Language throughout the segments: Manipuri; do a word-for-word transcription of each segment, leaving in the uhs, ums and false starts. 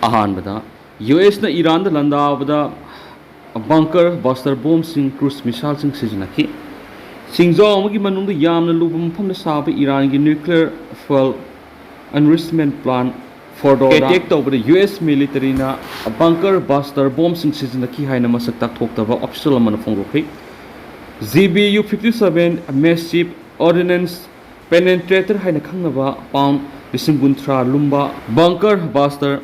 ꯑꯍꯥꯟꯕꯗ, ꯌꯨ ꯑꯦꯁꯅ ꯏꯔꯥꯟꯗ ꯂꯥꯟꯗꯥꯕꯗ ꯕꯪꯀꯔ ꯕꯁꯇꯔ ꯕꯣꯝꯁꯤꯡ, ꯀ꯭ꯔꯨꯖ ꯃꯤꯁꯥꯏꯜꯁꯤꯡ ꯁꯤꯖꯤꯟꯅꯈꯤ꯫ ꯆꯤꯡꯖꯥꯎ ꯑꯃꯒꯤ ꯃꯅꯨꯡꯗ ꯌꯥꯝꯅ ꯂꯨꯕ ꯃꯐꯝꯗ ꯁꯥꯕ ꯏꯔꯥꯟꯒꯤ nuclear fuel enrichment plant ꯐꯣꯔꯗꯣꯗ ꯑꯦꯇꯦꯛ ꯇꯧꯕꯗ ꯌꯨ ꯑꯦꯁ ꯃꯤꯂꯤꯇꯔꯤꯅ ꯕꯪꯀꯔ ꯕꯁꯇꯔ ꯕꯣꯝꯁꯤꯡ ꯁꯤꯖꯤꯟꯅꯈꯤ ꯍꯥꯏꯅ ꯃꯁꯛ ꯇꯥꯛꯊꯣꯛꯇꯕ ꯑꯣꯐꯤꯁꯤꯌꯦꯜ ꯑꯃꯅ ꯐꯣꯡꯗꯣꯛꯈꯤ꯫ G B U fifty seven massive ordnance penetrator ꯍꯥꯏꯅ ꯈꯪꯅꯕ ꯄꯥꯎꯟ ꯂꯤꯁꯤꯡ ꯀꯨꯟꯊ꯭ꯔꯥ ꯂꯨꯝꯕ ꯕꯪꯀꯔ ꯕꯁꯇꯔ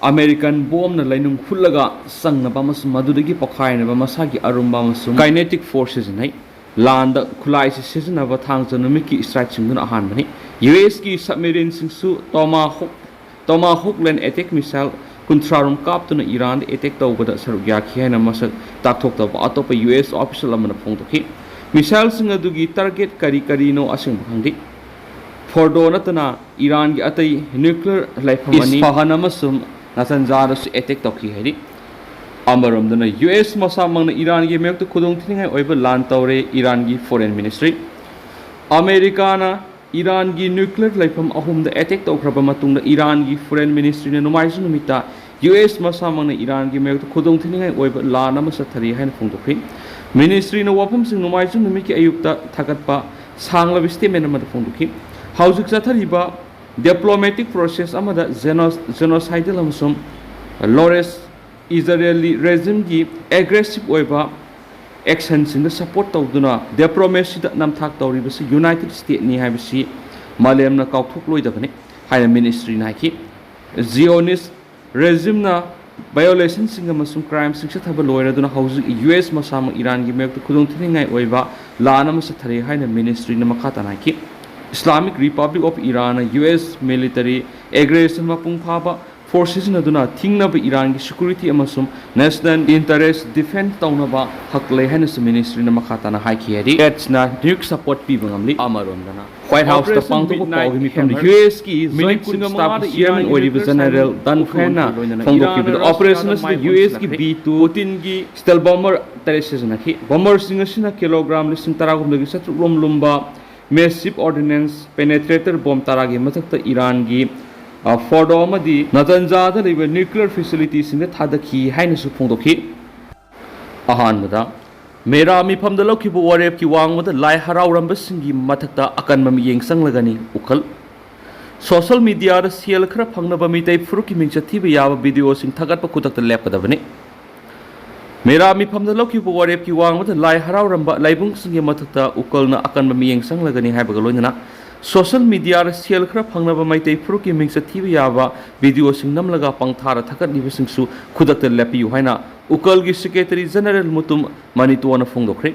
ꯑꯃꯦꯔꯤꯀꯟ ꯕꯣꯝꯅ ꯂꯩꯅꯨꯡ ꯍꯨꯠꯂꯒ ꯆꯪꯅꯕ ꯑꯃꯁꯨꯡ ꯃꯗꯨꯗꯒꯤ ꯄꯣꯈꯥꯏꯅꯕ ꯃꯁꯥꯒꯤ ꯑꯔꯨꯝꯕ ꯑꯃꯁꯨꯡ ꯀꯥꯏꯅꯦꯇꯤꯛ ꯐꯣꯔꯁ ꯁꯤꯖꯤꯟꯅꯩ꯫ ꯂꯥꯟꯗ ꯈꯨꯠꯂꯥꯏꯁꯤ ꯁꯤꯖꯤꯟꯅꯕ ꯊꯥꯡꯖ ꯅꯨꯃꯤꯠꯀꯤ ꯏꯁꯇ꯭ꯔꯥꯏꯛꯁꯤꯡꯗꯨꯅ ꯑꯍꯥꯟꯕꯅꯤ꯫ ꯌꯨ ꯑꯦꯁꯀꯤ ꯁꯕꯃꯦꯔꯤꯟꯁꯤꯡꯁꯨ ꯇꯣꯃꯥꯍꯣꯛ ꯇꯣꯃꯥꯍꯣꯛ ꯂꯦꯟ ꯑꯦꯇꯦꯛ ꯃꯤꯁꯥꯏꯜ ꯀꯨꯟꯊ꯭ꯔꯥ ꯔꯣꯝ ꯀꯥꯞꯇꯨꯅ ꯏꯔꯥꯟꯗ ꯑꯦꯇꯦꯛ ꯇꯧꯕꯗ ꯁꯔꯨꯛ ꯌꯥꯈꯤ ꯍꯥꯏꯅ ꯃꯁꯛ ꯇꯥꯛꯊꯣꯛꯇꯕ ꯑꯇꯣꯞꯄ ꯌꯨ ꯑꯦꯁ ꯑꯣꯐꯤꯁꯤꯌꯦꯜ ꯑꯃꯅ ꯐꯣꯡꯗꯣꯛꯈꯤ꯫ ꯃꯤꯁꯥꯏꯜꯁꯤꯡ ꯑꯗꯨꯒꯤ ꯇꯥꯔꯒꯦꯠ ꯀꯔꯤ ꯀꯔꯤꯅꯣ ꯑꯁꯦꯡꯕ ꯈꯪꯗꯦ꯫ ꯐꯣꯔꯗꯣ ꯅꯠꯇꯅ ꯏꯔꯥꯟꯒꯤ ꯑꯇꯩ nuclear ꯂꯩꯐꯝ ꯑꯅꯤ, ꯏꯁꯐꯥꯍꯥꯟ ꯑꯃꯁꯨꯡ ꯅꯥꯇꯟꯖꯥꯗꯁꯨ ꯑꯦꯇꯦꯛ ꯇꯧꯈꯤ ꯍꯥꯏꯔꯤ꯫ ꯑꯃꯔꯣꯝꯗꯅ ꯌꯨ ꯑꯦꯁ ꯃꯁꯥꯃꯛꯅ ꯏꯔꯥꯟꯒꯤ ꯃꯥꯌꯣꯛꯇ ꯈꯨꯗꯣꯡꯊꯤꯅꯤꯡꯉꯥꯏ ꯑꯣꯏꯕ ꯂꯥꯟ ꯇꯧꯔꯦ꯫ ꯏꯔꯥꯟꯒꯤ ꯐꯣꯔꯦꯟ ꯃꯤꯅꯤꯁꯇ꯭ꯔꯤ ꯑꯃꯦꯔꯤꯀꯥꯅ ꯏꯔꯥꯟꯒꯤ nuclear ꯂꯩꯐꯝ ꯑꯍꯨꯝꯗ ꯑꯦꯇꯦꯛ ꯇꯧꯈ꯭ꯔꯕ ꯃꯇꯨꯡꯗ ꯏꯔꯥꯟꯒꯤ ꯐꯣꯔꯦꯟ ꯃꯤꯅꯤꯁꯇ꯭ꯔꯤꯅ ꯅꯣꯡꯃꯥꯏꯖꯤꯡ ꯅꯨꯃꯤꯠꯇ ꯌꯨ ꯑꯦꯁ ꯃꯁꯥꯃꯛꯅ ꯏꯔꯥꯟꯒꯤ ꯃꯥꯌꯣꯛꯇ ꯈꯨꯗꯣꯡꯊꯤꯅꯤꯡꯉꯥꯏ ꯑꯣꯏꯕ ꯂꯥꯟ ꯑꯃ ꯆꯠꯊꯔꯤ ꯍꯥꯏꯅ ꯐꯣꯡꯗꯣꯛꯈꯤ꯫ ꯃꯤꯅꯤꯁꯇ꯭ꯔꯤꯅ ꯋꯥꯐꯝꯁꯤꯡ ꯅꯣꯡꯃꯥꯏꯖꯤꯡ ꯅꯨꯃꯤꯠꯀꯤ ꯑꯌꯨꯛꯇ ꯊꯥꯒꯠꯄ ꯁꯥꯡꯂꯕ statement ꯑꯃꯗ ꯐꯣꯡꯗꯣꯛꯈꯤ꯫ ꯍꯧꯖꯤꯛ ꯆꯠꯊꯔꯤꯕ diplomatic process ꯑꯃꯗ geno- genocidal ꯑꯃꯁꯨꯡ ꯂꯣꯔꯦꯁ ꯏꯖꯔꯦꯂꯤ ꯔꯦꯖꯤꯝꯒꯤ aggressive ꯑꯣꯏꯕ actionꯁꯤꯡꯗ support ꯇꯧꯗꯨꯅ diplomacyꯗ ꯅꯝꯊꯥꯛ ꯇꯧꯔꯤꯕꯁꯤ ꯌꯨꯅꯥꯏꯇꯦꯗ ꯁ꯭ꯇꯦꯠꯅꯤ ꯍꯥꯏꯕꯁꯤ ꯃꯥꯂꯦꯝꯅ ꯀꯥꯎꯊꯣꯛꯂꯣꯏꯗꯕꯅꯤ ꯍꯥꯏꯅ ꯃꯤꯅꯤꯁꯇ꯭ꯔꯤꯅ ꯍꯥꯏꯈꯤ꯫ Zionist regime ꯅ violation ꯁꯤꯡ ꯑꯃꯁꯨꯡ crime ꯁꯤꯡ ꯆꯠꯊꯕ ꯂꯣꯏꯔꯗꯨꯅ ꯍꯧꯖꯤꯛ ꯌꯨ ꯑꯦꯁ ꯃꯁꯥꯃꯛ ꯏꯔꯥꯟꯒꯤ ꯃꯥꯌꯣꯛꯇ ꯈꯨꯗꯣꯡꯊꯤꯅꯤꯡꯉꯥꯏ ꯑꯣꯏꯕ ꯂꯥꯟ ꯑꯃ ꯆꯠꯊꯔꯤ ꯍꯥꯏꯅ ꯃꯤꯅꯤꯁꯇ꯭ꯔꯤꯅ ꯃꯈꯥ ꯇꯥꯅ ꯍꯥꯏꯈꯤ꯫ Islamic Republic of Iran ꯅ ꯌꯨ ꯑꯦꯁ military aggression ꯃꯄꯨꯡ ꯐꯥꯕ force ꯁꯤꯖꯤꯟꯅꯗꯨꯅ ꯊꯤꯡꯅꯕ ꯏꯔꯥꯟꯒꯤ security ꯑꯃꯁꯨꯡ national interest defend ꯇꯧꯅꯕ ꯍꯛ ꯂꯩ ꯍꯥꯏꯅꯁꯨ ꯃꯤꯅꯤꯁꯇ꯭ꯔꯤꯅ ꯃꯈꯥ ꯇꯥꯅ ꯍꯥꯏꯈꯤ ꯍꯥꯏꯗꯤ states ꯅ nuke support ꯄꯤꯕ ꯉꯝꯂꯤ꯫ ꯑꯃꯔꯣꯝꯗꯅ White House ꯇ Operation ꯄꯥꯡꯊꯣꯛꯄ Midnight ꯄꯥꯎꯒꯤ ꯃꯤꯐꯝꯗ Hammer ꯌꯨ ꯑꯦꯁ ꯀꯤ ꯃꯤꯅꯤꯠ ꯖꯣꯏꯟ ꯆꯤꯐ ꯀꯨꯟꯃꯉꯥꯗ ꯁ꯭ꯇꯥꯐ ꯏꯔꯥꯟꯒꯤ ꯆꯤꯌꯔꯃꯦꯟ nuclear ꯑꯣꯏꯔꯤꯕ silent ꯖꯦꯅꯔꯦꯜ ꯗꯟ ꯎꯈ꯭ꯔꯨꯜ ꯈꯨꯍꯦꯟꯅ ꯂꯣꯏꯅꯅ ꯐꯣꯡꯗꯣꯛꯈꯤꯕꯗ ꯏꯔꯥꯟꯅ ꯑꯣꯄꯔꯦꯁꯟ ꯔꯁꯤꯌꯥꯗ ꯑꯁꯤꯗ ꯃꯥꯏ ꯌꯨ ꯑꯦꯁ ꯀꯤ ꯑꯣꯟꯁꯤꯜꯂꯛꯈ꯭ꯔꯦ꯫ ꯕꯤ ꯇꯨ ꯄꯨꯇꯤꯟꯒꯤ stealth bomber ꯇꯔꯦꯠ ꯁꯤꯖꯤꯟꯅꯈꯤ꯫ ꯕꯣꯝꯕꯔꯁꯤꯡ ꯑꯁꯤꯅ ꯀꯤꯂꯣꯒ꯭ꯔꯥꯝ ꯂꯤꯁꯤꯡ ꯇꯔꯥꯍꯨꯝꯗꯣꯏꯒꯤ ꯆꯥꯇ꯭ꯔꯨꯛ ꯔꯣꯝ ꯂꯨꯝꯕ massive ordnance penetrator bomb ꯇꯔꯥꯒꯤ ꯃꯊꯛꯇ ꯏꯔꯥꯟꯒꯤ ꯐꯣꯔꯗꯣ ꯑꯃꯗꯤ ꯅꯥꯇꯟꯖꯥꯗ ꯂꯩꯕ ꯅ꯭ꯌꯨꯀ꯭ꯂꯤꯌꯔ ꯐꯦꯁꯤꯂꯤꯇꯤꯁꯤꯡꯗ ꯊꯥꯗꯈꯤ ꯍꯥꯏꯅꯁꯨ ꯐꯣꯡꯗꯣꯛꯈꯤ꯫ ꯑꯍꯥꯟꯕꯗ, ꯃꯦꯔꯥ ꯃꯤꯐꯝꯗ ꯂꯧꯈꯤꯕ ꯋꯥꯔꯦꯞꯀꯤ ꯋꯥꯡꯃꯗ ꯂꯥꯏ ꯍꯔꯥꯎꯔꯝꯕꯁꯤꯡꯒꯤ ꯃꯊꯛꯇ ꯑꯀꯟꯕ ꯃꯤꯠꯌꯦꯡ ꯆꯪꯂꯒꯅꯤ꯫ ꯎꯀꯜ꯫ ꯁꯣꯁꯦꯜ ꯃꯤꯗꯤꯌꯥꯗ ꯁꯦꯜ ꯈꯔ ꯐꯪꯅꯕ ꯃꯤꯇꯩ ꯐꯨꯔꯨꯞꯀꯤ ꯃꯤꯡꯆꯠ ꯊꯤꯕ ꯌꯥꯕ ꯚꯤꯗꯤꯑꯣꯁꯤꯡ ꯊꯥꯒꯠꯄ ꯈꯨꯗꯛꯇ ꯂꯦꯞꯀꯗꯕꯅꯤ꯫ ꯃꯦꯔꯥ ꯃꯤꯐꯝꯗ ꯂꯧꯈꯤꯕ ꯋꯥꯔꯦꯞꯀꯤ ꯋꯥꯡꯃꯗ ꯂꯥꯏ ꯍꯔꯥꯎꯔꯝꯕ ꯂꯥꯏꯕꯨꯡꯁꯤꯡꯒꯤ ꯃꯊꯛꯇ ꯎꯀꯜꯅ ꯑꯀꯟꯕ ꯃꯤꯠꯌꯦꯡ ꯆꯪꯂꯒꯅꯤ ꯍꯥꯏꯕꯒ ꯂꯣꯏꯅꯅ ꯁꯣꯁꯦꯜ ꯃꯤꯗꯤꯌꯥꯗ ꯁꯦꯜ ꯈꯔ ꯐꯪꯅꯕ ꯃꯩꯇꯩ ꯐꯨꯔꯨꯞꯀꯤ ꯃꯤꯡꯆꯠ ꯊꯤꯕ ꯌꯥꯕ ꯚꯤꯗꯤꯑꯣꯁꯤꯡ ꯅꯝꯂꯒ ꯄꯪꯊꯥꯗ ꯊꯥꯒꯠꯂꯤꯕꯁꯤꯡꯁꯨ ꯈꯨꯗꯛꯇ ꯂꯦꯞꯄꯤꯌꯨ ꯍꯥꯏꯅ ꯎꯀꯜꯒꯤ ꯁꯦꯀ꯭ꯔꯦꯇꯔꯤ ꯖꯦꯅꯔꯦꯜ ꯃꯨꯇꯨꯝ ꯃꯅꯤꯇꯣꯅ ꯐꯣꯡꯗꯣꯛꯈ꯭ꯔꯦ꯫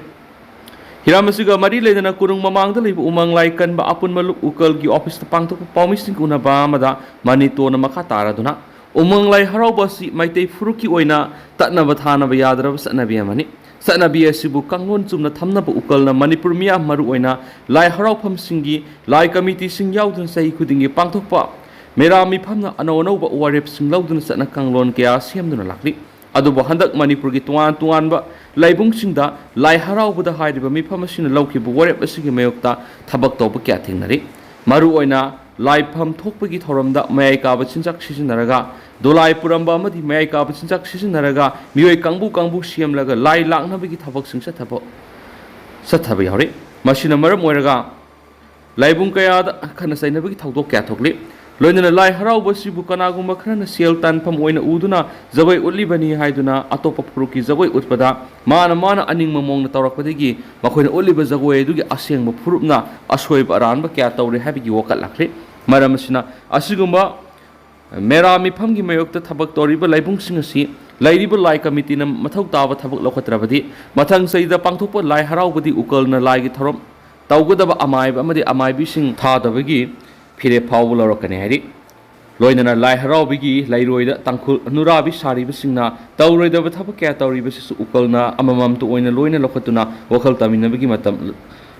ꯍꯤꯔꯝ ꯑꯁꯤꯒ ꯃꯔꯤ ꯂꯩꯅꯅ ꯀꯣꯅꯨꯡ ꯃꯃꯥꯡꯗ ꯂꯩꯕ ꯎꯃꯪ ꯂꯥꯏ ꯀꯟꯕ ꯑꯄꯨꯟꯕ ꯂꯨꯞ ꯎꯀꯜꯒꯤ ꯑꯣꯐꯤꯁꯇ ꯄꯥꯡꯊꯣꯛꯄ ꯄꯥꯎꯃꯤꯁꯤꯡꯒ ꯎꯅꯕ ꯑꯃꯗ ꯃꯅꯤꯇꯣꯅ ꯃꯈꯥ ꯇꯥꯔꯗꯨꯅ, ꯎꯃꯪ ꯂꯥꯏ ꯍꯔꯥꯎꯕ ꯑꯁꯤ ꯃꯩꯇꯩ ꯐꯨꯔꯨꯞꯀꯤ ꯑꯣꯏꯅ ꯇꯠꯅꯕ ꯊꯥꯅꯕ ꯌꯥꯗ꯭ꯔꯕ ꯆꯠꯅꯕꯤ ꯑꯃꯅꯤ꯫ ꯆꯠꯅꯕꯤ ꯑꯁꯤꯕꯨ ꯀꯥꯡꯂꯣꯟ ꯆꯨꯝꯅ ꯊꯝꯅꯕ ꯎꯀꯜꯅ ꯃꯅꯤꯄꯨꯔ ꯃꯤꯌꯥꯝ, ꯃꯔꯨꯑꯣꯏꯅ ꯂꯥꯏ ꯍꯔꯥꯎꯐꯝꯁꯤꯡꯒꯤ ꯂꯥꯏ ꯀꯃꯤꯇꯤꯁꯤꯡ ꯌꯥꯎꯗꯨꯅ ꯆꯍꯤ ꯈꯨꯗꯤꯡꯒꯤ ꯄꯥꯡꯊꯣꯛꯄ ꯃꯦꯔꯥ ꯃꯤꯐꯝꯅ ꯑꯅꯧ ꯑꯅꯧꯕ ꯋꯥꯔꯦꯞꯁꯤꯡ ꯂꯧꯗꯨꯅ ꯆꯠꯅ ꯀꯥꯡꯂꯣꯟ ꯀꯌꯥ ꯁꯦꯝꯗꯨꯅ ꯂꯥꯛꯂꯤ꯫ ꯑꯗꯨꯕꯨ ꯍꯟꯗꯛ ꯃꯅꯤꯄꯨꯔꯒꯤ ꯇꯣꯉꯥꯟ ꯇꯣꯉꯥꯟꯕ ꯂꯥꯏꯕꯨꯡꯁꯤꯡꯗ ꯂꯥꯏ ꯍꯔꯥꯎꯕꯗ ꯍꯥꯏꯔꯤꯕ ꯃꯤꯐꯝ ꯑꯁꯤꯅ ꯂꯧꯈꯤꯕ ꯋꯥꯔꯦꯞ ꯑꯁꯤꯒꯤ ꯃꯥꯌꯣꯛꯇ ꯊꯕꯛ ꯇꯧꯕ ꯀꯌꯥ ꯊꯦꯡꯅꯔꯤ꯫ ꯃꯔꯨꯑꯣꯏꯅ ꯂꯥꯏꯐꯝ ꯊꯣꯛꯄꯒꯤ ꯊꯧꯔꯝꯗ ꯃꯌꯥꯏ ꯀꯥꯕ ꯆꯤꯟꯖꯥꯛ ꯁꯤꯖꯤꯟꯅꯔꯒ, ꯗꯣꯂꯥꯏ ꯄꯨꯔꯝꯕ ꯑꯃꯗꯤ ꯃꯌꯥꯏ ꯀꯥꯕ ꯆꯤꯟꯖꯥꯛ ꯁꯤꯖꯤꯟꯅꯔꯒ ꯃꯤꯑꯣꯏ ꯀꯥꯡꯕꯨ ꯀꯥꯡꯕꯨ ꯁꯦꯝꯂꯒ ꯂꯥꯏ ꯂꯥꯛꯅꯕꯒꯤ ꯊꯕꯛꯁꯤꯡ ꯆꯠꯊꯕ, ꯆꯠꯊꯕ ꯌꯥꯎꯔꯤ꯫ ꯃꯁꯤꯅ ꯃꯔꯝ ꯑꯣꯏꯔꯒ ꯂꯥꯏꯕꯨꯡ ꯀꯌꯥꯗ ꯈꯠꯅ ꯆꯩꯅꯕꯒꯤ ꯊꯧꯗꯣꯛ ꯀꯌꯥ ꯊꯣꯛꯂꯤ꯫ ꯂꯣꯏꯅꯅ ꯂꯥꯏ ꯍꯔꯥꯎꯕꯁꯤꯕꯨ ꯀꯅꯥꯒꯨꯝꯕ ꯈꯔꯅ ꯁꯦꯜ ꯇꯥꯟꯐꯝ ꯑꯣꯏꯅ ꯎꯗꯨꯅ ꯖꯒꯣꯏ ꯎꯠꯂꯤꯕꯅꯤ ꯍꯥꯏꯗꯨꯅ ꯑꯇꯣꯞꯄ ꯐꯨꯔꯨꯞꯀꯤ ꯖꯒꯣꯏ ꯎꯠꯄꯗ ꯃꯥꯅ ꯃꯥꯅ ꯑꯅꯤꯡꯕ ꯃꯑꯣꯡꯗ ꯇꯧꯔꯛꯄꯗꯒꯤ ꯃꯈꯣꯏꯅ ꯎꯠꯂꯤꯕ ꯖꯒꯣꯏ ꯑꯗꯨꯒꯤ ꯑꯁꯦꯡꯕ ꯐꯨꯔꯨꯞꯅ ꯑꯁꯣꯏꯕ ꯑꯔꯥꯟꯕ ꯀꯌꯥ ꯇꯧꯔꯦ ꯍꯥꯏꯕꯒꯤ ꯋꯥꯀꯠ ꯂꯥꯛꯂꯤ꯫ ꯃꯔꯝ ꯑꯁꯤꯅ ꯑꯁꯤꯒꯨꯝꯕ ꯃꯦꯔꯥ ꯃꯤꯐꯝꯒꯤ ꯃꯥꯌꯣꯛꯇ ꯊꯕꯛ ꯇꯧꯔꯤꯕ ꯂꯥꯏꯕꯨꯡꯁꯤꯡ ꯑꯁꯤ ꯂꯩꯔꯤꯕ ꯂꯥꯏ ꯀꯃꯤꯇꯤꯅ ꯃꯊꯧ ꯇꯥꯕ ꯊꯕꯛ ꯂꯧꯈꯠꯇ꯭ꯔꯕꯗꯤ ꯃꯊꯪ ꯆꯍꯤꯗ ꯄꯥꯡꯊꯣꯛꯄ ꯂꯥꯏ ꯍꯔꯥꯎꯕꯗꯤ ꯎꯀꯜꯅ ꯂꯥꯏꯒꯤ ꯊꯧꯔꯝ ꯇꯧꯒꯗꯕ ꯑꯃꯥꯏꯕ ꯑꯃꯗꯤ ꯑꯃꯥꯏꯕꯤꯁꯤꯡ ꯊꯥꯗꯕꯒꯤ ꯐꯤꯔꯦꯞ ꯐꯥꯎꯕ ꯂꯧꯔꯛꯀꯅꯤ ꯍꯥꯏꯔꯤ꯫ ꯂꯣꯏꯅꯅ ꯂꯥꯏ ꯍꯔꯥꯎꯕꯒꯤ ꯂꯩꯔꯣꯏꯗ ꯇꯥꯡꯈꯨꯜ ꯅꯨꯔꯥꯕꯤ ꯁꯥꯔꯤꯕꯁꯤꯡꯅ ꯇꯧꯔꯣꯏꯗꯕ ꯊꯕꯛ ꯀꯌꯥ ꯇꯧꯔꯤꯕꯁꯤꯁꯨ ꯎꯀꯜꯅ ꯑꯃꯃꯝꯇ ꯑꯣꯏꯅ ꯂꯣꯏꯅ ꯂꯧꯈꯠꯇꯨꯅ ꯋꯥꯈꯜ ꯇꯥꯃꯤꯟꯅꯕꯒꯤ ꯃꯇꯝ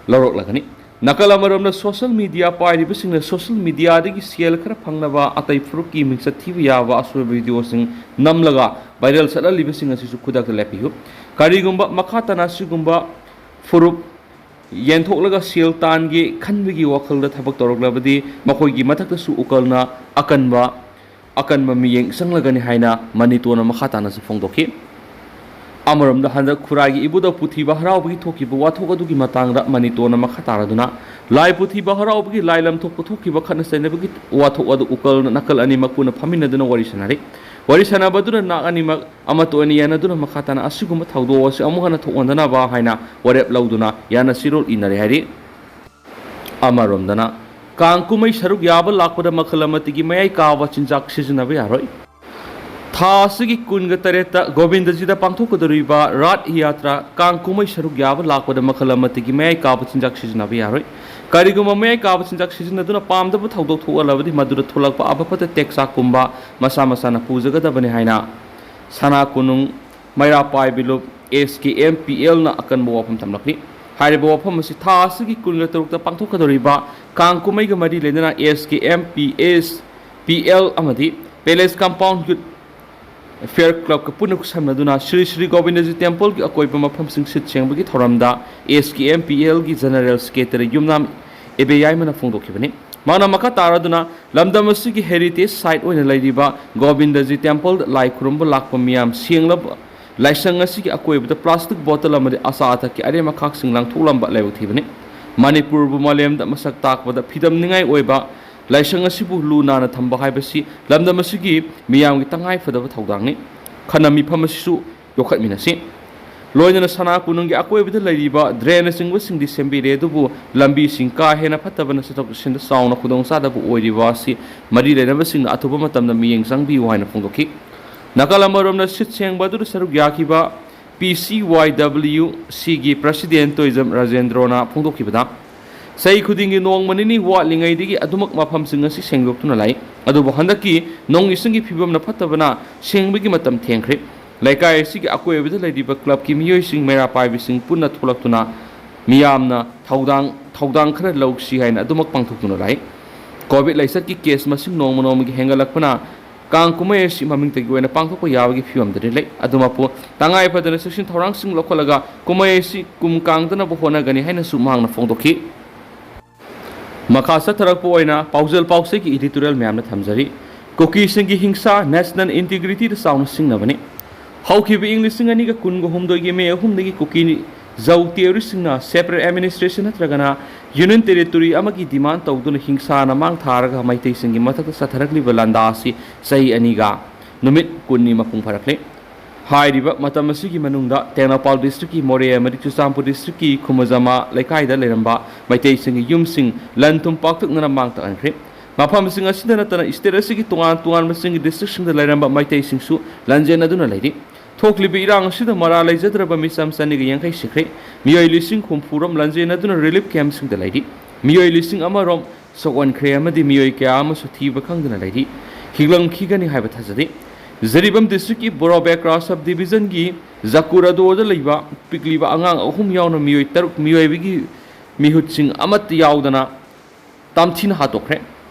ꯂꯧꯔꯛꯂꯒꯅꯤ꯫ ꯅꯥꯀꯜ ꯑꯃꯔꯣꯝꯗ ꯁꯣꯁꯦꯜ ꯃꯤꯗꯤꯌꯥ ꯄꯥꯏꯔꯤꯕꯁꯤꯡꯅ ꯁꯣꯁꯦꯜ ꯃꯤꯗꯤꯌꯥꯗꯒꯤ ꯁꯦꯜ ꯈꯔ ꯐꯪꯅꯕ ꯑꯇꯩ ꯐꯨꯔꯨꯞꯀꯤ ꯃꯤꯡꯆꯠ ꯊꯤꯕ ꯌꯥꯕ ꯑꯁꯣꯏꯕ ꯚꯤꯗꯤꯑꯣꯁꯤꯡ ꯅꯝꯂꯒ ꯚꯥꯏꯔꯦꯜ ꯆꯠꯍꯜꯂꯤꯕꯁꯤꯡ ꯑꯁꯤꯁꯨ ꯈꯨꯗꯛꯇ ꯂꯦꯞꯄꯤꯌꯨ꯫ ꯀꯔꯤꯒꯨꯝꯕ ꯃꯈꯥ ꯇꯥꯅ ꯑꯁꯤꯒꯨꯝꯕ ꯐꯨꯔꯨꯞ ꯌꯦꯟꯊꯣꯛꯂꯒ ꯁꯦꯜ ꯇꯥꯟꯒꯦ ꯈꯟꯕꯒꯤ ꯋꯥꯈꯜꯗ ꯊꯕꯛ ꯇꯧꯔꯛꯂꯕꯗꯤ ꯃꯈꯣꯏꯒꯤ ꯃꯊꯛꯇꯁꯨ ꯎꯀꯜꯅ ꯑꯀꯟꯕ ꯑꯀꯟꯕ ꯃꯤꯠꯌꯦꯡ ꯆꯪꯂꯒꯅꯤ ꯍꯥꯏꯅ ꯃꯅꯤꯇꯣꯟꯅ ꯃꯈꯥ ꯇꯥꯅꯁꯨ ꯐꯣꯡꯗꯣꯛꯈꯤ꯫ ꯑꯃꯔꯣꯝꯗ ꯍꯟꯗꯛ ꯈꯨꯔꯥꯏꯒꯤ ꯏꯕꯨꯙꯧ ꯄꯨꯊꯤꯕ ꯍꯔꯥꯎꯕꯒꯤ ꯊꯣꯛꯈꯤꯕ ꯋꯥꯊꯣꯛ ꯑꯗꯨꯒꯤ ꯃꯇꯥꯡꯗ ꯃꯅꯤꯇꯣꯟꯅ ꯃꯈꯥ ꯇꯥꯔꯗꯨꯅ ꯂꯥꯏ ꯄꯨꯊꯤꯕ ꯍꯔꯥꯎꯕꯒꯤ ꯂꯥꯏ ꯂꯝ ꯊꯣꯛꯄ ꯊꯣꯛꯈꯤꯕ ꯈꯠꯅ ꯆꯩꯅꯕꯒꯤ ꯋꯥꯊꯣꯛ ꯑꯗꯨ ꯎꯀꯜ ꯅꯥꯀꯜ ꯑꯅꯤꯃꯛ ꯄꯨꯟꯅ ꯐꯝꯃꯤꯟꯅꯗꯨꯅ ꯋꯥꯔꯤ ꯁꯥꯟꯅꯔꯤ꯫ ꯋꯥꯔꯤ ꯁꯥꯟꯅꯕ ꯑꯗꯨꯅ ꯅꯥꯛ ꯑꯅꯤꯃꯛ ꯑꯃꯠꯇ ꯑꯣꯏꯅ ꯌꯥꯅꯗꯨꯅ ꯃꯈꯥ ꯇꯥꯅ ꯑꯁꯤꯒꯨꯝꯕ ꯊꯧꯗꯣꯛ ꯑꯁꯤ ꯑꯃꯨꯛ ꯍꯟꯅ ꯊꯣꯛꯍꯟꯗꯅꯕ ꯍꯥꯏꯅ ꯋꯥꯔꯦꯞ ꯂꯧꯗꯨꯅ ꯌꯥꯅ ꯆꯤꯔꯣꯜ ꯏꯅꯔꯦ ꯍꯥꯏꯔꯤ꯫ ꯑꯃꯔꯣꯝꯗꯅ ꯀꯥꯡ ꯀꯨꯝꯍꯩ ꯁꯔꯨꯛ ꯌꯥꯕ ꯂꯥꯛꯄꯗ ꯃꯈꯜ ꯑꯃꯠꯇꯒꯤ ꯃꯌꯥꯏ ꯀꯥꯕ ꯆꯤꯟꯖꯥꯛ ꯁꯤꯖꯤꯟꯅꯕ ꯌꯥꯔꯣꯏ꯫ ꯊꯥ ꯑꯁꯤꯒꯤ ꯀꯨꯟꯒ ꯇꯔꯦꯠꯇ ꯒꯣꯕꯤꯟꯗꯖꯤꯗ ꯄꯥꯡꯊꯣꯛꯀꯗꯧꯔꯤꯕ ꯔꯥꯠ ꯌꯥꯇ꯭ꯔꯥ ꯀꯥꯡ ꯀꯨꯝꯍꯩ ꯁꯔꯨꯛ ꯌꯥꯕ ꯂꯥꯛꯄꯗ ꯃꯈꯜ ꯑꯃꯠꯇꯒꯤ ꯃꯌꯥꯏ ꯀꯥꯕ ꯆꯤꯟꯖꯥꯛ ꯁꯤꯖꯤꯟꯅꯕ ꯌꯥꯔꯣꯏ꯫ ꯀꯔꯤꯒꯨꯝꯕ ꯃꯌꯥꯏ ꯀꯥꯕ ꯆꯤꯟꯖꯥꯛ ꯁꯤꯖꯤꯟꯅꯗꯨꯅ ꯄꯥꯝꯗꯕ ꯊꯧꯗꯣꯛ ꯊꯣꯛꯍꯜꯂꯕꯗꯤ ꯃꯗꯨꯗ ꯊꯣꯛꯂꯛꯄ ꯑꯐ ꯐꯠꯇ ꯇꯦꯛꯆꯥꯛꯀꯨꯝꯕ ꯃꯁꯥ ꯃꯁꯥꯅ ꯄꯨꯖꯒꯗꯕꯅꯤ ꯍꯥꯏꯅ ꯁꯅꯥ ꯀꯣꯅꯨꯡ ꯃꯩꯔꯥ ꯄꯥꯏꯕꯤ ꯂꯨꯞ ꯑꯦꯁ ꯀꯦ ꯑꯦꯝ ꯄꯤ ꯑꯦꯜꯅ ꯑꯀꯟꯕ ꯋꯥꯐꯝ ꯊꯝꯂꯛꯂꯤ꯫ ꯍꯥꯏꯔꯤꯕ ꯋꯥꯐꯝ ꯑꯁꯤ ꯊꯥ ꯑꯁꯤꯒꯤ ꯀꯨꯟꯒ ꯇꯔꯨꯛꯇ ꯄꯥꯡꯊꯣꯛꯀꯗꯧꯔꯤꯕ ꯀꯥꯡ ꯀꯨꯝꯍꯩꯒ ꯃꯔꯤ ꯂꯩꯅꯅ S K M P S P L ꯑꯃꯗꯤ ꯄꯦꯂꯦꯁ ꯀꯝꯄꯥꯎꯟ ꯌꯨꯠ ꯐꯤꯌꯔ ꯀ꯭ꯂꯕꯀ ꯄꯨꯟꯅ ꯈꯨꯠꯁꯝꯅꯗꯨꯅ ꯁ꯭ꯔꯤ ꯁ꯭ꯔꯤ ꯒꯣꯕꯤꯟꯗꯖꯤ ꯇꯦꯝꯄꯜꯒꯤ ꯑꯀꯣꯏꯕ ꯃꯐꯝꯁꯤꯡ ꯁꯤꯠ ꯁꯦꯡꯕꯒꯤ ꯊꯧꯔꯝꯗ ꯑꯦꯁ ꯀꯦ ꯑꯦꯝ ꯄꯤ ꯑꯦꯜꯒꯤ ꯖꯦꯅꯔꯦꯜ ꯁꯦꯀ꯭ꯔꯦꯇꯔꯤ ꯌꯨꯝꯅꯥꯝ ꯏꯕꯦꯌꯥꯏꯃꯅ ꯐꯣꯡꯗꯣꯛꯈꯤꯕꯅꯤ꯫ ꯃꯍꯥꯛꯅ ꯃꯈꯥ ꯇꯥꯔꯗꯨꯅ ꯂꯝꯗꯝ ꯑꯁꯤꯒꯤ ꯍꯦꯔꯤꯇꯦꯖ ꯁꯥꯏꯠ ꯑꯣꯏꯅ ꯂꯩꯔꯤꯕ ꯒꯣꯕꯤꯟꯗꯖꯤ ꯇꯦꯝꯄꯜꯗ ꯂꯥꯏ ꯈꯨꯔꯨꯝꯕ ꯂꯥꯛꯄ ꯃꯤꯌꯥꯝ ꯁꯦꯡꯂꯕ ꯂꯥꯏꯁꯪ ꯑꯁꯤꯒꯤ ꯑꯀꯣꯏꯕꯗ ꯄ꯭ꯂꯥꯁꯇꯤꯛ ꯕꯣꯇꯜ ꯑꯃꯗꯤ ꯑꯆꯥ ꯑꯊꯛꯀꯤ ꯑꯔꯦꯝ ꯑꯈꯥꯛꯁꯤꯡ ꯂꯪꯊꯣꯛꯂꯝꯕ ꯂꯥꯏꯕꯛ ꯊꯤꯕꯅꯤ꯫ ꯃꯅꯤꯄꯨꯔꯕꯨ ꯃꯥꯂꯦꯝꯗ ꯃꯁꯛ ꯇꯥꯛꯄꯗ ꯐꯤꯗꯝꯅꯤꯡꯉꯥꯏ ꯑꯣꯏꯕ ꯂꯥꯏꯁꯪ ꯑꯁꯤꯕꯨ ꯂꯨ ꯅꯥꯟꯅ ꯊꯝꯕ ꯍꯥꯏꯕꯁꯤ ꯂꯝꯗꯝ ꯑꯁꯤꯒꯤ ꯃꯤꯌꯥꯝꯒꯤ ꯇꯉꯥꯏ ꯐꯗꯕ ꯊꯧꯗꯥꯡꯅꯤ꯫ ꯈꯟꯅ ꯃꯤꯐꯝ ꯑꯁꯤꯁꯨ ꯌꯣꯛꯈꯠꯃꯤꯟꯅꯁꯤ꯫ ꯂꯣꯏꯅꯅ ꯁꯅꯥ ꯀꯣꯅꯨꯡꯒꯤ ꯑꯀꯣꯏꯕꯗ ꯂꯩꯔꯤꯕ ꯗ꯭ꯔꯦꯟꯅꯆꯤꯡꯕꯁꯤꯡꯗꯤ ꯁꯦꯝꯕꯤꯔꯦ, ꯑꯗꯨꯕꯨ ꯂꯝꯕꯤꯁꯤꯡ ꯀꯥ ꯍꯦꯟꯅ ꯐꯠꯇꯕꯅ ꯆꯠꯊꯣꯛ ꯆꯠꯁꯤꯟꯗ ꯆꯥꯎꯅ ꯈꯨꯗꯣꯡꯆꯥꯗꯕ ꯑꯣꯏꯔꯤꯕ ꯑꯁꯤ ꯃꯔꯤ ꯂꯩꯅꯕꯁꯤꯡꯅ ꯑꯊꯨꯕ ꯃꯇꯝꯗ ꯃꯤꯠꯌꯦꯡ ꯆꯪꯕꯤꯌꯨ ꯍꯥꯏꯅ ꯐꯣꯡꯗꯣꯛꯈꯤ꯫ ꯅꯥꯀꯜ ꯑꯃꯔꯣꯝꯗ ꯁꯤꯠ ꯁꯦꯡꯕ ꯑꯗꯨꯗ ꯁꯔꯨꯛ ꯌꯥꯈꯤꯕ ꯄꯤ ꯁꯤ ꯋꯥꯏ ꯗꯕ꯭ꯂꯤꯎ ꯁꯤꯒꯤ ꯄ꯭ꯔꯁꯤꯗꯦꯟ ꯇꯣꯏꯖꯝ ꯔꯥꯖꯦꯟꯗ꯭ꯔꯣꯅ ꯐꯣꯡꯗꯣꯛꯈꯤꯕꯗ, ꯆꯍꯤ ꯈꯨꯗꯤꯡꯒꯤ ꯅꯣꯡꯃ ꯅꯤꯅꯤ ꯋꯥꯠꯂꯤꯉꯩꯗꯒꯤ ꯑꯗꯨꯃꯛ ꯃꯐꯝꯁꯤꯡ ꯑꯁꯤ ꯁꯦꯡꯗꯣꯛꯇꯨꯅ ꯂꯥꯛꯏ꯫ ꯑꯗꯨꯕꯨ ꯍꯟꯗꯛꯀꯤ ꯅꯣꯡ ꯏꯁꯤꯡꯒꯤ ꯐꯤꯕꯝꯅ ꯐꯠꯇꯕꯅ ꯁꯦꯡꯕꯒꯤ ꯃꯇꯝ ꯊꯦꯡꯈ꯭ꯔꯦ꯫ ꯂꯩꯀꯥꯏ ꯑꯁꯤꯒꯤ ꯑꯀꯣꯏꯕꯗ ꯂꯩꯔꯤꯕ ꯀ꯭ꯂꯕꯀꯤ ꯃꯤꯑꯣꯏꯁꯤꯡ, ꯃꯩꯔꯥ ꯄꯥꯏꯕꯤꯁꯤꯡ ꯄꯨꯟꯅ ꯊꯣꯛꯂꯛꯇꯨꯅ ꯃꯤꯌꯥꯝꯅ ꯊꯧꯗꯥꯡ, ꯊꯧꯗꯥꯡ ꯈꯔ ꯂꯧꯁꯤ ꯍꯥꯏꯅ ꯑꯗꯨꯃꯛ ꯄꯥꯡꯊꯣꯛꯇꯨꯅ ꯂꯥꯛꯏ꯫ ꯀꯣꯚꯤꯗ ꯂꯥꯏꯆꯠꯀꯤ ꯀꯦꯁ ꯃꯁꯤꯡ ꯅꯣꯡꯃ ꯅꯣꯡꯃꯒꯤ ꯍꯦꯟꯒꯠꯂꯛꯄꯅ ꯀꯥꯡ ꯀꯨꯝꯍꯩ ꯑꯁꯤ ꯃꯃꯤꯡꯇꯒꯤ ꯑꯣꯏꯅ ꯄꯥꯡꯊꯣꯛꯄ ꯌꯥꯕꯒꯤ ꯐꯤꯕꯝꯗꯗꯤ ꯂꯩ꯫ ꯑꯗꯨꯃꯛꯄꯨ ꯇꯉꯥꯏ ꯐꯗꯅ ꯆꯦꯛꯁꯤꯟ ꯊꯧꯔꯥꯡꯁꯤꯡ ꯂꯧꯈꯠꯂꯒ ꯀꯨꯝꯍꯩ ꯑꯁꯤ ꯀꯨꯝ ꯀꯥꯡꯗꯅꯕ ꯍꯣꯠꯅꯒꯅꯤ ꯍꯥꯏꯅꯁꯨ ꯃꯍꯥꯛꯅ ꯐꯣꯡꯗꯣꯛꯈꯤ꯫ ꯃꯈꯥ ꯆꯠꯊꯔꯛꯄ ꯑꯣꯏꯅ ꯄꯥꯎꯖꯦꯜ ꯄꯥꯎꯆꯦꯒꯤ editorial ꯃꯌꯥꯝꯅ ꯊꯝꯖꯔꯤ꯫ ꯀꯨꯀꯤꯁꯤꯡꯒꯤ ꯍꯤꯡꯁꯥ national integrityꯗ ꯆꯥꯎꯅ ꯁꯤꯡꯅꯕꯅꯤ꯫ ꯍꯧꯈꯤꯕ ꯏꯪ ꯂꯤꯁꯤꯡ ꯑꯅꯤꯒ ꯀꯨꯟꯒ ꯍꯨꯝꯗꯣꯏꯒꯤ ꯃꯦ ꯑꯍꯨꯝꯗꯒꯤ ꯀꯨꯀꯤ ꯖꯧ ꯇꯦꯔꯣꯔꯤꯁꯁꯤꯡꯅ separate administration ꯅꯠꯇ꯭ꯔꯒꯅ union territory ꯑꯃꯒꯤ demand ꯇꯧꯗꯨꯅ ꯍꯤꯡꯁꯥꯅ ꯃꯥꯡ ꯊꯥꯔꯒ ꯃꯩꯇꯩꯁꯤꯡꯒꯤ ꯃꯊꯛꯇ ꯆꯠꯊꯔꯛꯂꯤꯕ ꯂꯥꯟꯗꯥ ꯑꯁꯤ ꯆꯍꯤ ꯑꯅꯤꯒ ꯅꯨꯃꯤꯠ ꯀꯨꯟꯅꯤ ꯃꯄꯨꯡ ꯐꯥꯔꯛꯂꯦ꯫ ꯍꯥꯏꯔꯤꯕ ꯃꯇꯝ ꯑꯁꯤꯒꯤ ꯃꯅꯨꯡꯗ ꯇꯦꯡꯅꯧꯄꯥꯜ districtꯀꯤ ꯃꯣꯔꯦ ꯑꯃꯗꯤ ꯆꯨꯔꯆꯥꯟꯄꯨꯔ districtꯀꯤ ꯈꯨꯃꯖꯃꯥ ꯂꯩꯀꯥꯏꯗ ꯂꯩꯔꯝꯕ ꯃꯩꯇꯩꯁꯤꯡꯒꯤ ꯌꯨꯝꯁꯤꯡ ꯂꯟ ꯊꯨꯝ ꯄꯥꯛꯇꯛꯅꯅ ꯃꯥꯡ ꯇꯥꯛꯍꯟꯈ꯭ꯔꯦ꯫ ꯃꯐꯝꯁꯤꯡ ꯑꯁꯤꯗ ꯅꯠꯇꯅ state ꯑꯁꯤꯒꯤ ꯇꯣꯉꯥꯟ ꯇꯣꯉꯥꯟꯕꯁꯤꯡꯒꯤ districtꯁꯤꯡꯗ ꯂꯩꯔꯝꯕ ꯃꯩꯇꯩꯁꯤꯡꯁꯨ ꯂꯟꯖꯦꯟꯅꯗꯨꯅ ꯂꯩꯔꯤ꯫ ꯊꯣꯛꯂꯤꯕ ꯏꯔꯥꯡ ꯑꯁꯤꯗ ꯃꯔꯥ ꯂꯩꯖꯗ꯭ꯔꯕ ꯃꯤꯆꯝ ꯆꯅꯤꯒ ꯌꯥꯡꯈꯩ ꯁꯤꯈ꯭ꯔꯦ꯫ ꯃꯤꯑꯣꯏ ꯂꯤꯁꯤꯡ ꯍꯨꯝꯐꯨ ꯔꯣꯝ ꯂꯟꯖꯦꯟꯅꯗꯨꯅ relief campꯁꯤꯡꯗ ꯂꯩꯔꯤ꯫ ꯃꯤꯑꯣꯏ ꯂꯤꯁꯤꯡ ꯑꯃ ꯔꯣꯝ ꯁꯣꯛꯍꯟꯈ꯭ꯔꯦ ꯑꯃꯗꯤ ꯃꯤꯑꯣꯏ ꯀꯌꯥ ꯑꯃꯁꯨ ꯊꯤꯕ ꯈꯪꯗꯅ ꯂꯩꯔꯤ꯫ ꯍꯤꯡꯂꯝꯈꯤꯒꯅꯤ ꯍꯥꯏꯕ ꯊꯥꯖꯗꯦ꯫ ꯖꯤꯔꯤꯕꯥꯝ districtꯀꯤ ꯕꯣꯔꯥꯕꯦꯀ꯭ꯔꯥ sub divisionꯒꯤ ꯖꯀꯨꯔꯥꯗꯣꯗ ꯂꯩꯕ ꯄꯤꯛꯂꯤꯕ ꯑꯉꯥꯡ ꯑꯍꯨꯝ ꯌꯥꯎꯅ ꯃꯤꯑꯣꯏ ꯇꯔꯨꯛ ꯃꯤꯑꯣꯏꯕꯒꯤ ꯃꯤꯍꯨꯠꯁꯤꯡ ꯑꯃꯠꯇ ꯌꯥꯎꯗꯅ ꯇꯝꯊꯤꯅ ꯍꯥꯠꯇꯣꯛꯈ꯭ꯔꯦ꯫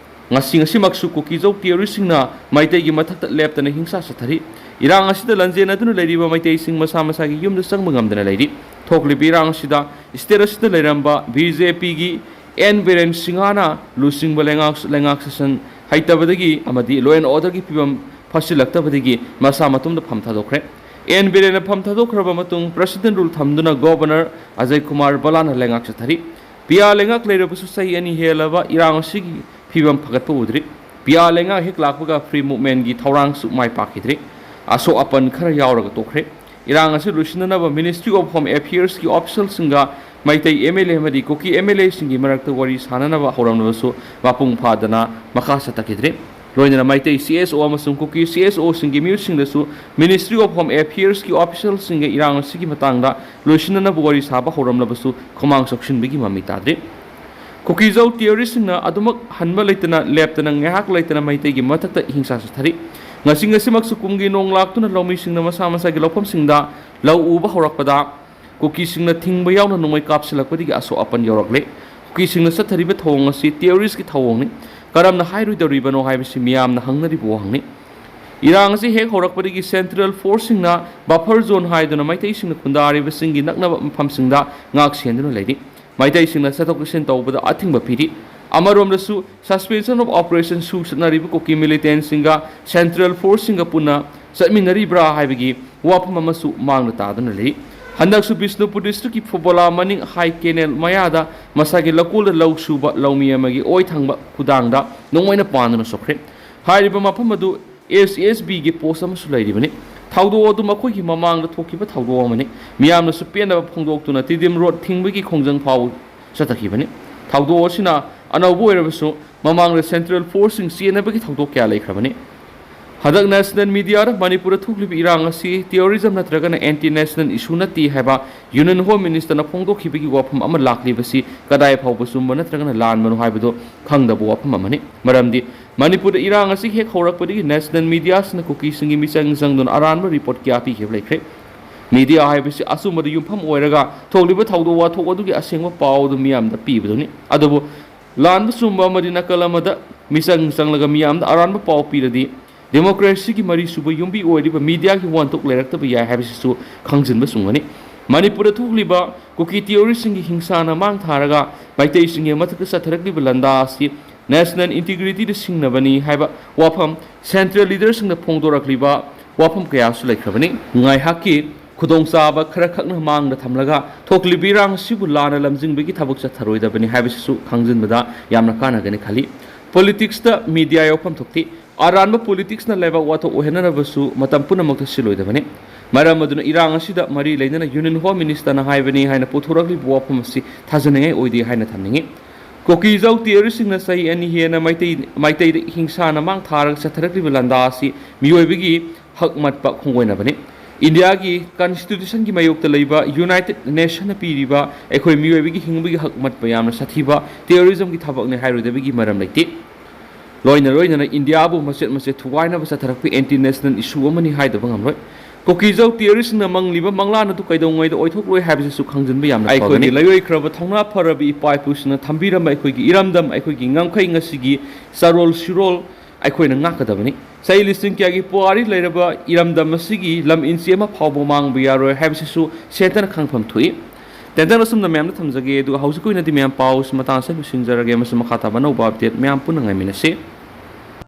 ꯉꯁꯤ ꯉꯁꯤꯃꯛꯁꯨ ꯀꯨꯀꯤꯖꯧ terroristꯁꯤꯡꯅ ꯃꯩꯇꯩꯒꯤ ꯃꯊꯛꯇ ꯂꯦꯞꯇꯅ ꯍꯤꯡꯁꯥ ꯆꯠꯊꯔꯤ꯫ ꯏꯔꯥꯡ ꯑꯁꯤꯗ ꯂꯟꯖꯦꯟꯅꯗꯨꯅ ꯂꯩꯔꯤꯕ ꯃꯩꯇꯩꯁꯤꯡ ꯃꯁꯥ ꯃꯁꯥꯒꯤ ꯌꯨꯝꯗ ꯆꯪꯕ ꯉꯝꯗꯅ ꯂꯩꯔꯤ꯫ ꯊꯣꯛꯂꯤꯕ ꯏꯔꯥꯡ ꯑꯁꯤꯗ state ꯑꯁꯤꯗ ꯂꯩꯔꯝꯕ BJPꯒꯤ ꯑꯦꯟ ꯕꯤꯔꯦꯟ ꯁꯤꯡꯍꯅ ꯂꯨꯆꯤꯡꯕ ꯂꯩꯉꯥꯛ, ꯂꯩꯉꯥꯛ ꯁꯥꯁꯟ ꯍꯩꯇꯕꯗꯒꯤ ꯑꯃꯗꯤ law and orderꯒꯤ ꯐꯤꯕꯝ ꯐꯠꯁꯤꯜꯂꯛꯇꯕꯗꯒꯤ ꯃꯁꯥ ꯃꯇꯣꯝꯗ ꯐꯝ ꯊꯥꯗꯣꯛꯈ꯭ꯔꯦ꯫ ꯑꯦꯟ ꯕꯤꯔꯦꯟꯅ ꯐꯝ ꯊꯥꯗꯣꯛꯈ꯭ꯔꯕ ꯃꯇꯨꯡ president rule ꯊꯝꯗꯨꯅ governor ꯑꯖꯌ ꯀꯨꯃꯥꯔ ꯕꯂꯥꯅ ꯂꯩꯉꯥꯛ ꯆꯠꯊꯔꯤ꯫ ꯄꯤꯌꯥ ꯂꯩꯉꯥꯛ ꯂꯩꯔꯕꯁꯨ ꯆꯍꯤ ꯑꯅꯤ ꯍꯦꯜꯂꯕ ꯏꯔꯥꯡ ꯑꯁꯤꯒꯤ ꯐꯤꯕꯝ ꯐꯒꯠꯄ ꯎꯗ꯭ꯔꯤ꯫ ꯄꯤꯌꯥ ꯂꯩꯉꯥꯛ ꯍꯦꯛ ꯂꯥꯛꯄꯒ free movementꯀꯤ ꯊꯧꯔꯥꯡꯁꯨ ꯃꯥꯏ ꯄꯥꯛꯈꯤꯗ꯭ꯔꯤ꯫ ꯑꯁꯣꯛ ꯑꯄꯟ ꯈꯔ ꯌꯥꯎꯔꯒ ꯇꯣꯛꯈ꯭ꯔꯦ꯫ ꯏꯔꯥꯡ ꯑꯁꯤ ꯂꯣꯏꯁꯤꯟꯅꯅꯕ Ministry of Home Affairsꯀꯤ officialꯁꯤꯡꯒ Meitei MLA ꯑꯃꯗꯤ ꯀꯨꯀꯤ MLAꯁꯤꯡꯒꯤ ꯃꯔꯛꯇ ꯋꯥꯔꯤ ꯁꯥꯅꯅꯕ ꯍꯧꯔꯝꯂꯕꯁꯨ ꯃꯄꯨꯡ ꯐꯥꯗꯅ ꯃꯈꯥ ꯆꯠꯊꯈꯤꯗ꯭ꯔꯦ꯫ ꯂꯣꯏꯅꯅ ꯃꯩꯇꯩ CSO ꯑꯃꯁꯨꯡ ꯀꯨꯀꯤ CSOꯁꯤꯡꯒꯤ ꯃꯤꯍꯨꯠꯁꯤꯡꯗꯁꯨ Ministry of Home Affairsꯀꯤ officialꯁꯤꯡꯒ ꯏꯔꯥꯡ ꯑꯁꯤꯒꯤ ꯃꯇꯥꯡꯗ ꯂꯣꯏꯁꯤꯟꯅꯅꯕ ꯋꯥꯔꯤ ꯁꯥꯕ ꯍꯧꯔꯝꯂꯕꯁꯨ ꯈꯨꯃꯥꯡ ꯆꯥꯎꯁꯤꯟꯕꯒꯤ ꯃꯃꯤ ꯇꯥꯗ꯭ꯔꯤ꯫ ꯀꯨꯀꯤꯖꯧ terroristꯁꯤꯡꯅ ꯑꯗꯨꯃꯛ ꯍꯟꯕ ꯂꯩꯇꯅ ꯂꯦꯞꯇꯅ ꯉꯥꯏꯍꯥꯛ ꯂꯩꯇꯅ ꯃꯩꯇꯩꯒꯤ ꯃꯊꯛꯇ ꯍꯤꯡꯁꯥ ꯆꯠꯊꯔꯤ꯫ ꯉꯁꯤ ꯉꯁꯤꯃꯛꯁꯨ ꯀꯨꯝꯒꯤ ꯅꯣꯡ ꯂꯥꯛꯇꯨꯅ ꯂꯧꯃꯤꯁꯤꯡꯅ ꯃꯁꯥ ꯃꯁꯥꯒꯤ ꯂꯧꯐꯝꯁꯤꯡꯗ ꯂꯧ ꯎꯕ ꯍꯧꯔꯛꯄꯗ ꯀꯨꯀꯤꯁꯤꯡꯅ ꯊꯤꯡꯕ ꯌꯥꯎꯅ ꯅꯣꯡꯃꯩ ꯀꯥꯞꯁꯤꯜꯂꯛꯄꯗꯒꯤ ꯑꯁꯣꯛ ꯑꯄꯟ ꯌꯧꯔꯛꯂꯦ꯫ ꯀꯨꯀꯤꯁꯤꯡꯅ ꯆꯠꯊꯔꯤꯕ ꯊꯧꯑꯣꯡ ꯑꯁꯤ terroristꯀꯤ ꯊꯧꯑꯣꯡꯅꯤ꯫ ꯀꯔꯝꯅ ꯍꯥꯏꯔꯣꯏꯗꯧꯔꯤꯕꯅꯣ ꯍꯥꯏꯕꯁꯤ ꯃꯤꯌꯥꯝꯅ ꯍꯪꯅꯔꯤꯕ ꯋꯥꯍꯪꯅꯤ꯫ ꯏꯔꯥꯡ ꯑꯁꯤ ꯍꯦꯛ ꯍꯧꯔꯛꯄꯗꯒꯤ ꯁꯦꯟꯇ꯭ꯔꯦꯜ ꯐꯣꯔꯁꯁꯤꯡꯅ ꯕꯐꯔ ꯖꯣꯟ ꯍꯥꯏꯗꯨꯅ ꯃꯩꯇꯩꯁꯤꯡꯅ ꯈꯨꯟꯗꯥꯔꯤꯕꯁꯤꯡꯒꯤ ꯅꯛꯅꯕ ꯃꯐꯝꯁꯤꯡꯗ ꯉꯥꯛ ꯁꯦꯟꯗꯨꯅ ꯂꯩꯔꯤ꯫ ꯃꯩꯇꯩꯁꯤꯡꯅ ꯆꯠꯊꯣꯛ ꯆꯠꯁꯤꯟ ꯇꯧꯕꯗ ꯑꯊꯤꯡꯕ ꯄꯤꯔꯤ꯫ ꯑꯃꯔꯣꯝꯗꯁꯨ suspension of operation ꯁꯨ ꯆꯠꯅꯔꯤꯕ ꯀꯨꯀꯤ ꯃꯤꯂꯤꯇꯦꯟꯁꯤꯡꯒ ꯁꯦꯟꯇ꯭ꯔꯦꯜ ꯐꯣꯔꯁꯁꯤꯡꯒ ꯄꯨꯟꯅ ꯆꯠꯃꯤꯟꯅꯔꯤꯕ꯭ꯔꯥ ꯍꯥꯏꯕꯒꯤ ꯋꯥꯐꯝ ꯑꯃꯁꯨ ꯃꯥꯡꯗ ꯇꯥꯗꯨꯅ ꯂꯩ꯫ ꯍꯟꯗꯛꯁꯨ ꯕꯤꯁꯅꯨꯄꯨꯔ ꯗꯤꯁꯇ꯭ꯔꯤꯛꯀꯤ ꯐꯨꯕꯣꯂꯥ ꯃꯅꯤꯡ ꯍꯥꯏ ꯀꯦꯅꯦꯜ ꯃꯌꯥꯗ ꯃꯁꯥꯒꯤ ꯂꯧꯀꯣꯜꯗ ꯂꯧ ꯁꯨꯕ ꯂꯧꯃꯤ ꯑꯃꯒꯤ ꯑꯣꯏ ꯊꯪꯕ ꯈꯨꯗꯥꯡꯗ ꯅꯣꯡꯃꯩꯅ ꯄꯥꯟꯗꯨꯅ ꯁꯣꯛꯈ꯭ꯔꯦ꯫ ꯍꯥꯏꯔꯤꯕ ꯃꯐꯝ ꯑꯗꯨ ꯑꯦꯁ ꯑꯦꯁ ꯕꯤꯒꯤ ꯄꯣꯁ ꯑꯃꯁꯨ ꯂꯩꯔꯤꯕꯅꯤ꯫ ꯊꯧꯗꯣꯛ ꯑꯗꯨ ꯃꯈꯣꯏꯒꯤ ꯃꯃꯥꯡꯗ ꯊꯣꯛꯈꯤꯕ ꯊꯧꯗꯣꯛ ꯑꯃꯅꯤ꯫ ꯃꯤꯌꯥꯝꯅꯁꯨ ꯄꯦꯟꯗꯕ ꯐꯣꯡꯗꯣꯛꯇꯨꯅ ꯇꯤꯗꯤꯝ ꯔꯣꯗ ꯊꯤꯡꯕꯒꯤ ꯈꯣꯡꯖꯪ ꯐꯥꯎ ꯆꯠꯊꯈꯤꯕꯅꯤ꯫ ꯊꯧꯗꯣꯛ ꯑꯁꯤꯅ ꯑꯅꯧꯕ ꯑꯣꯏꯔꯕꯁꯨ ꯃꯃꯥꯡꯗ ꯁꯦꯟꯇ꯭ꯔꯦꯜ ꯐꯣꯔꯁꯁꯤꯡ ꯆꯦꯟꯅꯕꯒꯤ ꯊꯧꯗꯣꯛ ꯀꯌꯥ ꯂꯩꯈ꯭ꯔꯕꯅꯤ꯫ ꯍꯟꯗꯛ ꯅꯦꯁꯅꯦꯜ ꯃꯤꯗꯤꯌꯥꯗ ꯃꯅꯤꯄꯨꯔꯗ ꯊꯣꯛꯂꯤꯕ ꯏꯔꯥꯡ ꯑꯁꯤ ꯇꯦꯔꯣꯔꯤꯖꯝ ꯅꯠꯇ꯭ꯔꯒꯅ ꯑꯦꯟꯇꯤ ꯅꯦꯁꯅꯦꯜ ꯏꯁꯨ ꯅꯠꯇꯦ ꯍꯥꯏꯕ ꯌꯨꯅꯤꯌꯟ ꯍꯣꯝ ꯃꯤꯅꯤꯁꯇꯔꯅ ꯐꯣꯡꯗꯣꯛꯈꯤꯕꯒꯤ ꯋꯥꯐꯝ ꯑꯃ ꯂꯥꯛꯂꯤꯕꯁꯤ ꯀꯗꯥꯏ ꯐꯥꯎꯕ ꯆꯨꯝꯕ ꯅꯠꯇ꯭ꯔꯒꯅ ꯂꯥꯟꯕꯅꯣ ꯍꯥꯏꯕꯗꯨ ꯈꯪꯗꯕ ꯋꯥꯐꯝ ꯑꯃꯅꯤ꯫ ꯃꯔꯝꯗꯤ ꯃꯅꯤꯄꯨꯔꯗ ꯏꯔꯥꯡ ꯑꯁꯤ ꯍꯦꯛ ꯍꯧꯔꯛꯄꯗꯒꯤ ꯅꯦꯁꯅꯦꯜ ꯃꯤꯗꯤꯌꯥꯁꯤꯡꯅ ꯀꯨꯀꯤꯁꯤꯡꯒꯤ ꯃꯤꯆꯪ ꯆꯪꯗꯨꯅ ꯑꯔꯥꯟꯕ ꯔꯤꯄꯣꯔꯠ ꯀꯌꯥ ꯄꯤꯈꯤꯕ ꯂꯩꯈ꯭ꯔꯦ꯫ ꯃꯤꯗꯤꯌꯥ ꯍꯥꯏꯕꯁꯤ ꯑꯆꯨꯝꯕꯗ ꯌꯨꯝꯐꯝ ꯑꯣꯏꯔꯒ ꯊꯣꯛꯂꯤꯕ ꯊꯧꯗꯣꯛ ꯋꯥꯊꯣꯛ ꯑꯗꯨꯒꯤ ꯑꯁꯦꯡꯕ ꯄꯥꯎ ꯑꯗꯨ ꯃꯤꯌꯥꯝꯗ ꯄꯤꯕꯗꯨꯅꯤ꯫ ꯑꯗꯨꯕꯨ ꯂꯥꯟꯕ ꯆꯨꯝꯕ ꯑꯃꯗꯤ ꯅꯥꯀꯜ ꯑꯃꯗ ꯃꯤꯆꯪ ꯆꯪꯂꯒ ꯃꯤꯌꯥꯝꯗ ꯑꯔꯥꯟꯕ ꯄꯥꯎ ꯄꯤꯔꯗꯤ ꯗꯦꯃꯣꯀ꯭ꯔꯦꯁꯤꯒꯤ ꯃꯔꯤ ꯁꯨꯕ ꯌꯨꯝꯕꯤ ꯑꯣꯏꯔꯤꯕ ꯃꯤꯗꯤꯌꯥꯒꯤ ꯋꯥꯍꯟꯊꯣꯛ ꯂꯩꯔꯛꯇꯕ ꯌꯥꯏ ꯍꯥꯏꯕꯁꯤꯁꯨ ꯈꯪꯖꯤꯟꯕ ꯆꯨꯝꯒꯅꯤ꯫ ꯃꯅꯤꯄꯨꯔꯗ ꯊꯣꯛꯂꯤꯕ ꯀꯨꯀꯤ ꯇꯦꯔꯣꯔꯤꯁꯁꯤꯡꯒꯤ ꯍꯤꯡꯁꯥꯅ ꯃꯥꯡ ꯊꯥꯔꯒ ꯃꯩꯇꯩꯁꯤꯡꯒꯤ ꯃꯊꯛꯇ ꯆꯠꯊꯔꯛꯂꯤꯕ ꯂꯥꯟꯗꯥ ꯑꯁꯤ ꯅꯦꯁꯅꯦꯜ ꯏꯟꯇꯤꯒ꯭ꯔꯤꯇꯤꯗ ꯁꯤꯡꯅꯕꯅꯤ ꯍꯥꯏꯕ ꯋꯥꯐꯝ ꯁꯦꯟꯇ꯭ꯔꯦꯜ ꯂꯤꯗꯔꯁꯤꯡꯅ ꯐꯣꯡꯗꯣꯔꯛꯂꯤꯕ ꯋꯥꯐꯝ ꯀꯌꯥꯁꯨ ꯂꯩꯈ꯭ꯔꯕꯅꯤ꯫ ꯉꯥꯏꯍꯥꯛꯀꯤ ꯈꯨꯗꯣꯡꯆꯥꯕ ꯈꯔꯈꯛꯅ ꯃꯥꯡꯗ ꯊꯝꯂꯒ ꯊꯣꯛꯂꯤꯕ ꯏꯔꯥꯡ ꯑꯁꯤꯕꯨ ꯂꯥꯟꯅ ꯂꯝꯖꯤꯡꯕꯒꯤ ꯊꯕꯛ ꯆꯠꯊꯔꯣꯏꯗꯕꯅꯤ ꯍꯥꯏꯕꯁꯤꯁꯨ ꯈꯪꯖꯤꯟꯕꯗ ꯌꯥꯝꯅ ꯀꯥꯟꯅꯒꯅꯤ ꯈꯜꯂꯤ꯫ ꯄꯣꯂꯤꯇꯤꯛꯁꯇ ꯃꯤꯗꯤꯌꯥ ꯌꯥꯎꯐꯝ ꯊꯣꯛꯇꯦ꯫ ꯑꯔꯥꯟꯕ ꯄꯣꯂꯤꯇꯤꯛꯁꯅ ꯂꯩꯕꯥꯛ ꯋꯥꯊꯣꯛ ꯑꯣꯏꯍꯟꯅꯅꯕꯁꯨ ꯃꯇꯝ ꯄꯨꯝꯅꯃꯛꯇ ꯁꯤꯜꯂꯣꯏꯗꯕꯅꯤ꯫ ꯃꯔꯝ ꯑꯗꯨꯅ ꯏꯔꯥꯡ ꯑꯁꯤꯗ ꯃꯔꯤ ꯂꯩꯅꯅ ꯌꯨꯅꯤꯌꯟ ꯍꯣꯝ ꯃꯤꯅꯤꯁꯇꯔꯅ ꯍꯥꯏꯕꯅꯤ ꯍꯥꯏꯅ ꯄꯨꯊꯣꯔꯛꯂꯤꯕ ꯋꯥꯐꯝ ꯑꯁꯤ ꯊꯥꯖꯅꯤꯡꯉꯥꯏ ꯑꯣꯏꯗꯦ ꯍꯥꯏꯅ ꯊꯝꯅꯤꯡꯏ꯫ ꯀꯨꯀꯤꯖꯧ ꯇꯦꯔꯣꯔꯤꯁꯁꯤꯡꯅ ꯆꯍꯤ ꯑꯅꯤ ꯍꯦꯟꯅ ꯃꯩꯇꯩ, ꯃꯩꯇꯩꯗ ꯍꯤꯡꯁꯥꯅ ꯃꯥꯡ ꯊꯥꯔꯒ ꯆꯠꯊꯔꯛꯂꯤꯕ ꯂꯥꯟꯗꯥ ꯑꯁꯤ ꯃꯤꯑꯣꯏꯕꯒꯤ ꯍꯛ ꯃꯠꯄ ꯈꯣꯡꯒꯣꯏꯅꯕꯅꯤ꯫ ꯏꯟꯗꯤꯌꯥꯒꯤ ꯀꯟꯁꯇꯤꯇ꯭ꯌꯨꯁꯟꯒꯤ ꯃꯥꯌꯣꯛꯇ ꯂꯩꯕ ꯌꯨꯅꯥꯏꯇꯦꯗ ꯅꯦꯁꯟꯅ ꯄꯤꯔꯤꯕ ꯑꯩꯈꯣꯏ ꯃꯤꯑꯣꯏꯕꯒꯤ ꯍꯤꯡꯕꯒꯤ ꯍꯛ ꯃꯠꯄ ꯌꯥꯝꯅ ꯁꯥꯊꯤꯕ ꯇꯦꯔꯣꯔꯤꯖꯝꯒꯤ ꯊꯕꯛꯅꯤ ꯍꯥꯏꯔꯣꯏꯗꯕꯒꯤ ꯃꯔꯝ ꯂꯩꯇꯦ꯫ ꯂꯣꯏꯅ ꯂꯣꯏꯅꯅ ꯏꯟꯗꯤꯌꯥꯕꯨ ꯃꯆꯦꯠ ꯃꯆꯦꯠ ꯊꯨꯒꯥꯏꯅꯕ ꯆꯠꯊꯔꯛꯄ ꯑꯦꯟꯇꯤ ꯅꯦꯁꯅꯦꯜ ꯏꯁꯨ ꯑꯃꯅꯤ ꯍꯥꯏꯗꯕ ꯉꯝꯂꯣꯏ꯫ ꯀꯨꯀꯤꯖꯧ ꯇꯦꯔꯣꯔꯤꯁꯁꯤꯡꯅ ꯃꯪꯂꯤꯕ ꯃꯪꯂꯥꯟ ꯑꯗꯨ ꯀꯩꯗꯧꯉꯩꯗ ꯑꯣꯏꯊꯣꯛꯂꯣꯏ ꯍꯥꯏꯕꯁꯤꯁꯨ ꯈꯪꯖꯤꯟꯕ ꯌꯥꯝꯅ ꯑꯩꯈꯣꯏꯒꯤ ꯐꯒꯅꯤ꯫ ꯂꯩꯔꯣꯏꯈ꯭ꯔꯕ ꯊꯧꯅꯥ ꯐꯔꯕ ꯏꯄꯥ ꯏꯄꯨꯁꯤꯡꯅ ꯊꯝꯕꯤꯔꯝꯕ ꯑꯩꯈꯣꯏꯒꯤ ꯏꯔꯝꯗꯝ, ꯑꯩꯈꯣꯏꯒꯤ ꯉꯝꯈꯩ ꯉꯁꯤꯒꯤ ꯆꯥꯔꯣꯜ ꯁꯨꯔꯣꯜ ꯑꯩꯈꯣꯏꯅ ꯉꯥꯛꯀꯗꯕꯅꯤ꯫ ꯆꯍꯤ ꯂꯤꯁꯤꯡ ꯀꯌꯥꯒꯤ ꯄꯨꯋꯥꯔꯤ ꯂꯩꯔꯕ ꯏꯔꯝꯗꯝ ꯑꯁꯤꯒꯤ ꯂꯝ ꯏꯟꯆꯤ ꯑꯃ ꯐꯥꯎꯕ ꯃꯥꯡꯕ ꯌꯥꯔꯣꯏ ꯍꯥꯏꯕꯁꯤꯁꯨ ꯁꯦꯟꯇꯔꯅ ꯈꯪꯐꯝ ꯊꯣꯛꯏ꯫ ꯇꯦꯟꯇꯛꯅ ꯑꯁꯨꯝꯅ ꯃꯌꯥꯝꯗ ꯊꯝꯖꯒꯦ, ꯑꯗꯨꯒ ꯍꯧꯖꯤꯛꯀꯤ ꯑꯣꯏꯅꯗꯤ ꯃꯌꯥꯝ ꯄꯥꯎꯁꯤ ꯃꯇꯥꯡ ꯑꯁꯤꯗ ꯂꯣꯏꯁꯤꯟꯖꯔꯒꯦ꯫ ꯃꯁꯤ ꯃꯈꯥ ꯇꯥꯕ ꯑꯅꯧꯕ update ꯃꯌꯥꯝ ꯄꯨꯟꯅ ꯉꯥꯏꯃꯤꯟꯅꯁꯤ꯫